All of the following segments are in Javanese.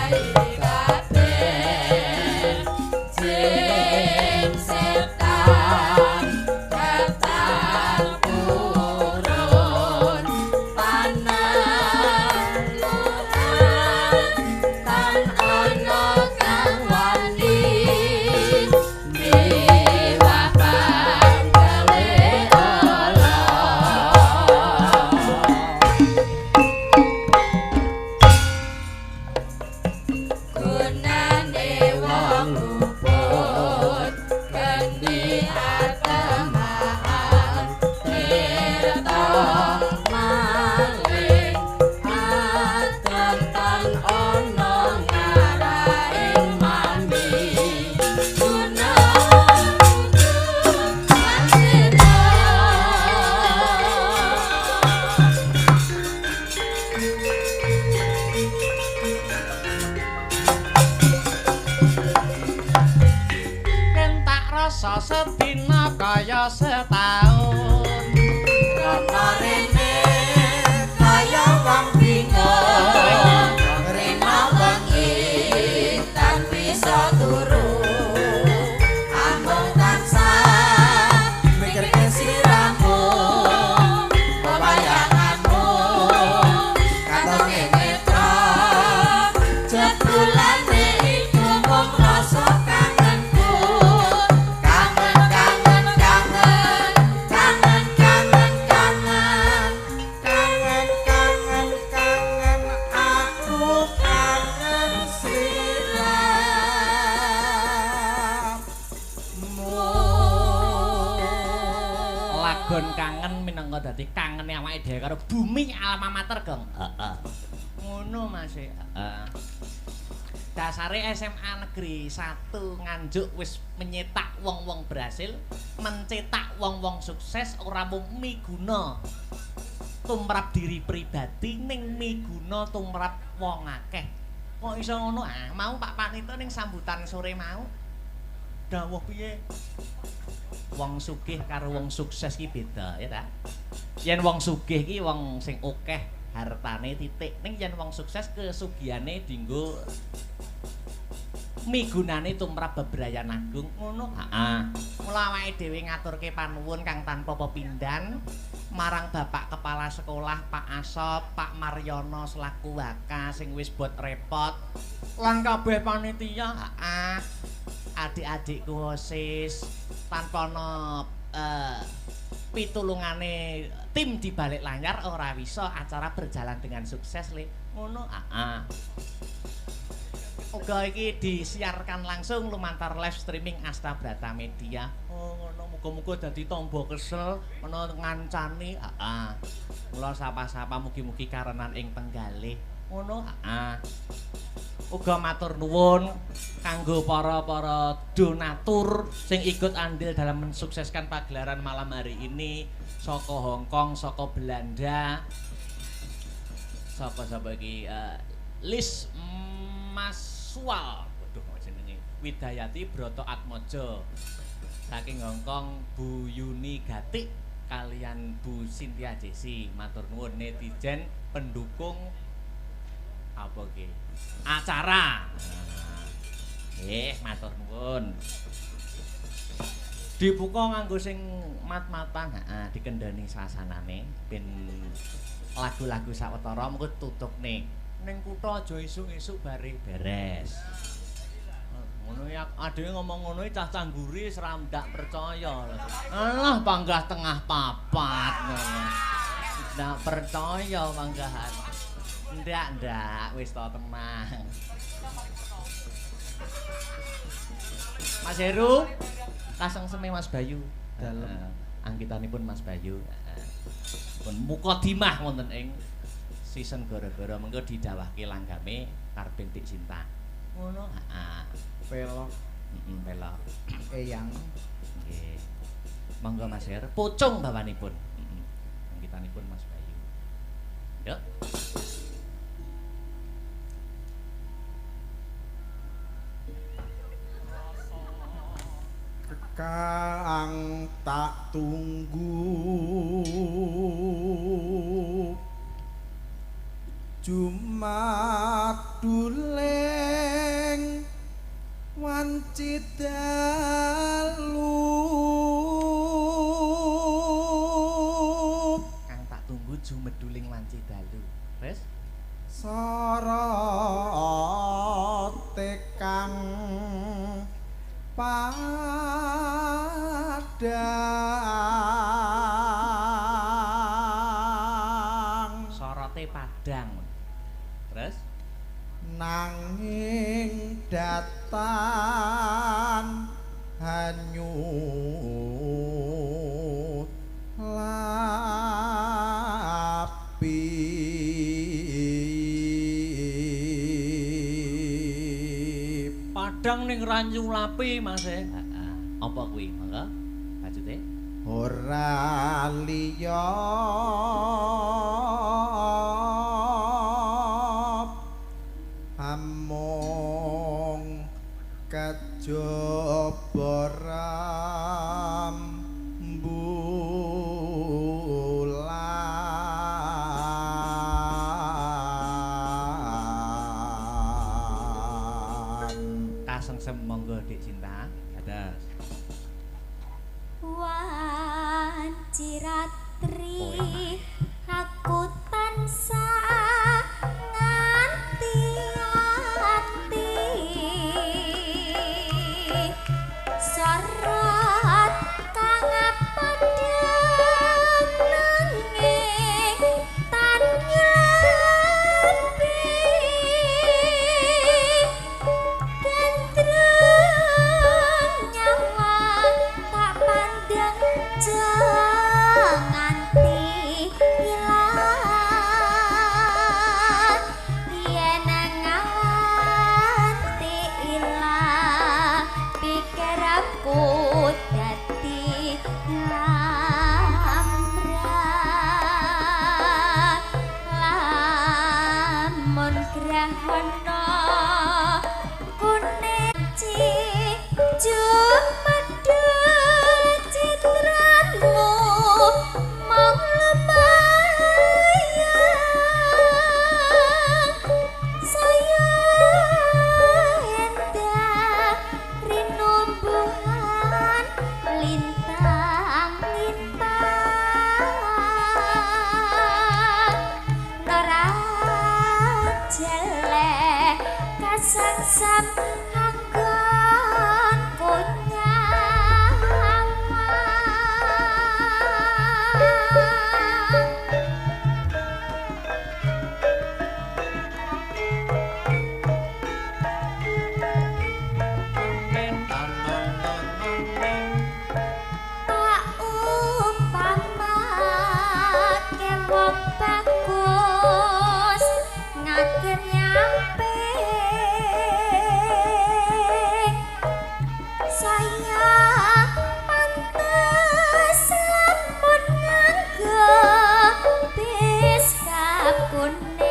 Kabeh jin setan daftar purun panangguhan tan ana kang wani miwah panggawe Allah. Gunane wong luput kendi atemaan tirta maling adem tan ana ngaraing mami guna kudu wasita. Yen tak rasa sedina kaya setaun. Rono rene kaya wong bingung, rena wengi tan bisa turu, amung tansah mikirke siramu, pewayanganmu kantonge netra, jebulane iku mung rasa kangenku, kangen kangen kangen kangen kangen kangen Kangen kangen kangen aku kangen sliramu. Lagon kangen minangka dadi kangene awake dhewe karo bumi alma mater, Gong. Heeh. Ngono Mas. Heeh. Dasare SMA Negeri 1 Nganjuk wis menyetak wong-wong berhasil, mencetak wong-wong sukses ora mung miguna tumrap diri pribadi ning miguna tumrap wong akeh. Kok iso ngono? Ah, mau Pak Panito ning sambutan sore mau dawuh piye? Wong sugih karo wong sukses ki beda ya ta? Yen wong sugih ki wong sing akeh hartane titik, ning yen wong sukses kesugihane dinggo migunane tumrap bebrayan agung ngono. Heeh. Mula awake dhewe ngaturke panuwun kang tanpa pepindhan marang Bapak Kepala Sekolah Pak Asop, Pak Maryono selaku waka sing wis bot repot lan kabeh panitia. Heeh. Adik-adikku OSIS tanpa ana pitulungane tim di balik layar ora bisa acara berjalan dengan sukses le. Ngono. Heeh. Uga iki disiarkan langsung lumantar live streaming Asta Brata Media. Oh ngono, muga-muga dadi tamba kesel ana ngancani. Heeh. Mula sapa-sapa mugi-mugi karenan ing penggalih. Ngono. Heeh. Uga matur nuwun kanggo para-para donatur sing ikut andil dalam mensukseskan pagelaran malam hari ini saka Hong Kong, saka Belanda. Sapa-sapa iki Lis Masual. Waduh jenenge Widayati Broto Atmojo. Saking Hong Kong Bu Yuni Gatik kalian Bu Cynthia Jesi. Matur nuwun netizen pendukung apa iki? Acara. Matur nuwun. Dibuka nganggo sing mat-matan, heeh, dikendhani suasanane ben lagu-lagu sawetara mengko tutukne. Ning kutha aja isuk-isuk bare beres. Ngono ya adewe ngomong ngono iki cah cangguri wis ra ndak percaya. Alah panggah tengah papat ngono. Ndak percaya panggahan. Ndak ndak wis to tenang. Mas Heru, kasengseme Mas Bayu dalem anggitanipun Mas Bayu. Pun mukadimah wonten ing season gara-gara mengko didhawahke langgame Karben Dik Sinta. Ngono, heeh. Pelok, heeh, pelok. Eyang. Nggih. Monggo Mas Her, pucung bawanipun. Heeh. Anggitanipun Mas Bayu. Yuk. Kang tak tunggu Jumat duling dalu. Kang tak tunggu jumeduling wanci dalu. Wis? Sorote kang padang Sorote padang. Terus? Nanging datan hanyut lapi. Padang ning ranyu lapi, Mas. Heeh. Apa kuwi? Monggo. Lanjute. Ora liya amung kejaba rembulan. Kasengsem monggo Dik Cinta. Dados. Wanci ratri aku tansah nganti-anti sorot kang padhang nanging tan nyelapi gandrung nyawa tak pandang nganti ilang yen nganti ilang pikirku dadi lambrah lamun grahana kuning jumedul citramu mung lumayan saya endah rinumbuhan lintang lintang ora jelek kasangsam anggonku nyawang. Tak umpamake wong bagus ngager nyampe saya pantes lamun nganggo biskap kuning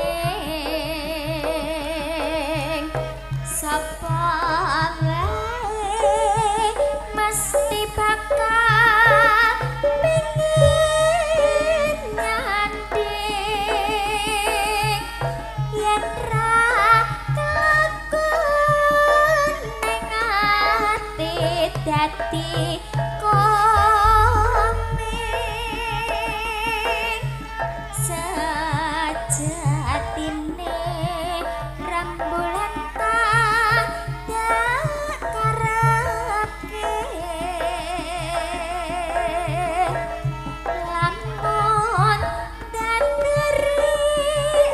sapa wae mesti bakal pengin nyanding yen ra kelakon ning ati dadi komeng sejatine rembulan tak karepke lamun daneri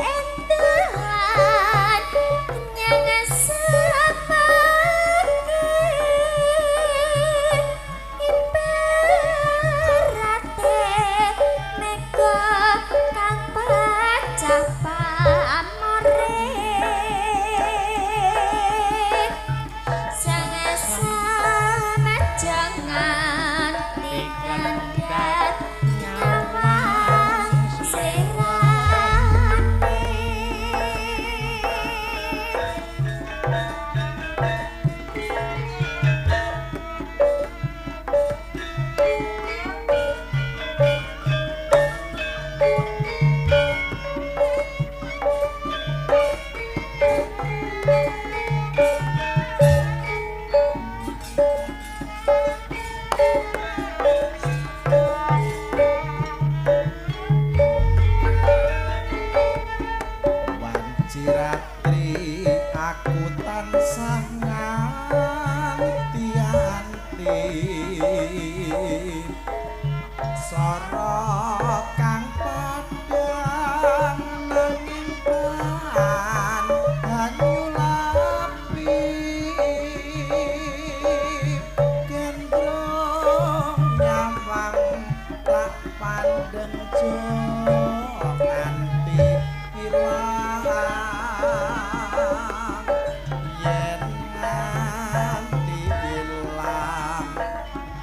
endahan nyang sepake tansah nganti-anti sora kang padhang nanging pan hanyulapi gendrong nyawang tak pandeng nganti ilang yen nganti ilang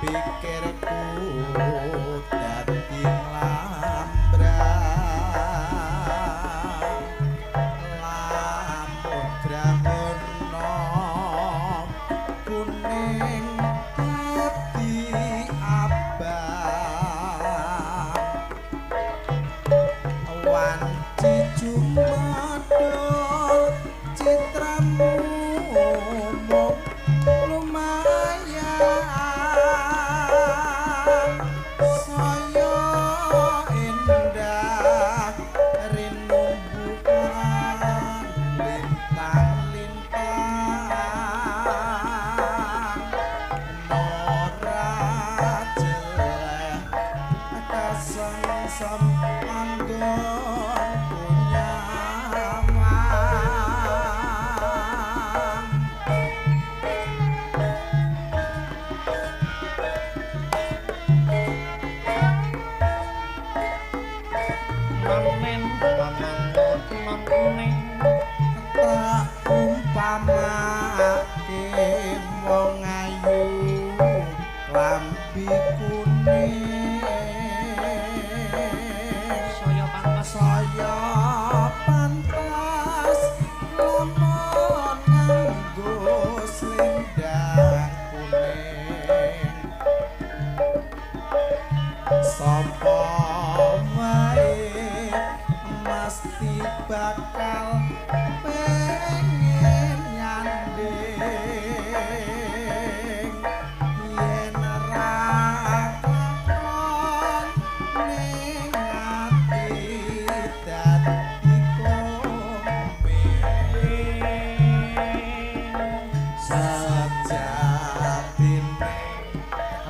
pikirku dadi nglambrang lamun grahana kuning dadi abang wanci jumadol citramu mung lumayan saya indah rinumbukan lintang-lintang ora jeleh kasengsem anggonku nyawang. Nonen nonen Tak umpamake wong ayu klambi kuning saya pantes saya pantas lamun nganggo slendang kuning sapa wae mesti bakal pengen nyanding yen ra kelakon ning ati dadi komeng sejatine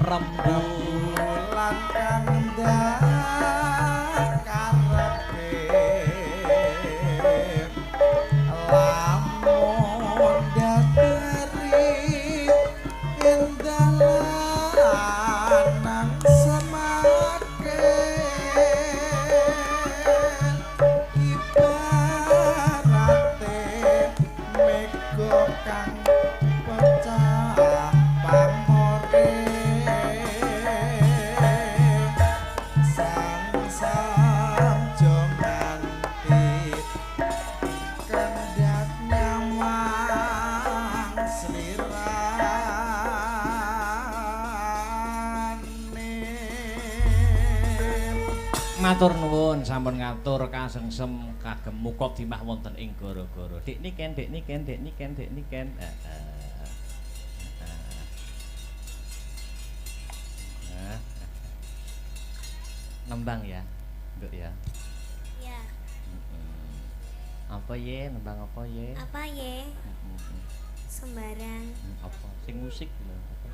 rembulan rembulan kang ndak karepe lamun dateri endalan nang semake ibarate mega kang pecah pamore sang jo nganti kendhat nyawang slirane. Matur nuwun sampun ngatur kasengsem kagem mukadimah wonten ing gara-gara. Dik niken, dik niken, dik niken, dik niken. Heeh. Heeh. Nembang ya, Nduk ya. Ya, Apa ye, nembang apa ye? apa ye? Sembarang. Apa? Sing musik lho, apa?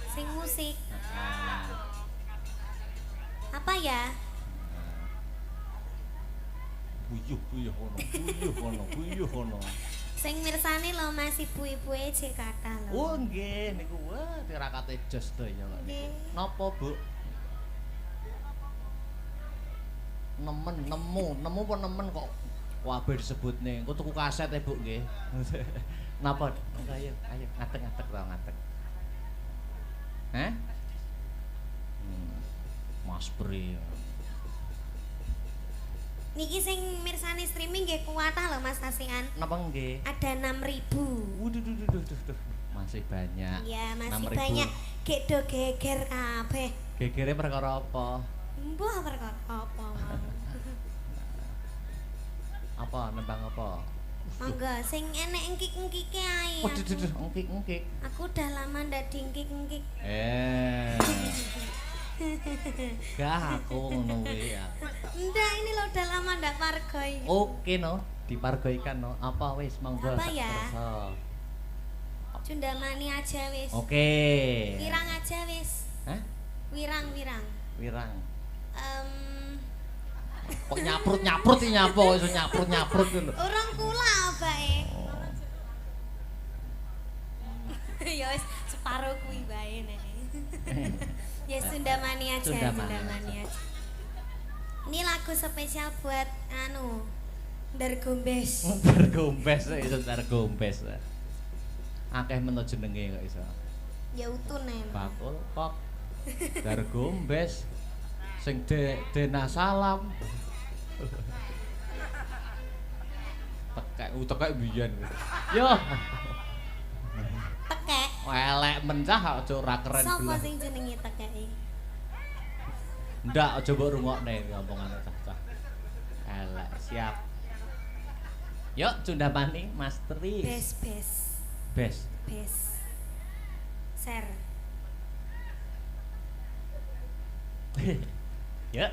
Sing musik. Apa ya? Buyuh buyuh ono, buyuh ono, buyuh ono. Sing mirsani lho Mas, ibu-ibuke jek kathah lho. Oh nggih niku wah tirakate jos sedaya kok niku. Nggih. Napa, Bu? Nemen, nemu, nemu apa nemen kok kabeh disebutne. Engko tuku kaset e, Bu nggih. Napa? Monggo ayo, ayo ngadeg-ngadeg to, ngadeg. Hah? Mas Pri. Niki sing mirsani streaming nggih kuatah lho Mas Tasian. Napa nggih? Ada 6.000. Waduh, duh, duh, duh, duh. Masih banyak. Ya, masih 6.000. banyak. Gek do geger kabeh. Gegere perkara apa? Mbuh perkara apa mau. Apa nembang apa? Monggo sing enek engkik-engkike ae. Waduh, duh, duh, engkik-engkik. Aku udah lama ndak diengkik-engkik. Gah aku ngono kuwi ya. Ndak, ini lo udah lama ndak pargoi. Oke no. Dipargoikan no. Apa wis monggo Apa ya? kersa. Cundamani aja wis. Oke. Wirang aja wis. Hah? Wirang-wirang. Wirang. Em Kok nyaprut-nyaprut iki nyapa kok iso nyaprut-nyaprut ku lho. Urung kula bae. Oh. Ya wis separo kuwi bae nek. Ya Sundamani aja, Sundamani Sundamani aja. Ini lagu spesial buat anu Dargombes. Dargombes iso Dargombes. Akeh meno jenenge kok iso. Ya utun nen. Bakul kok Dargombes sing de Dena Salam. Tekek tekek biyen. Yo, Tekek. elek mencah aja ora keren Sopo belas. sing jenenge tekeke? Ndak aja mbok rungokne omongane cah-cah. Elek, siap. Yuk, Cundamani Mas Tri. Bes bes Bes. bes. Ser. Yuk.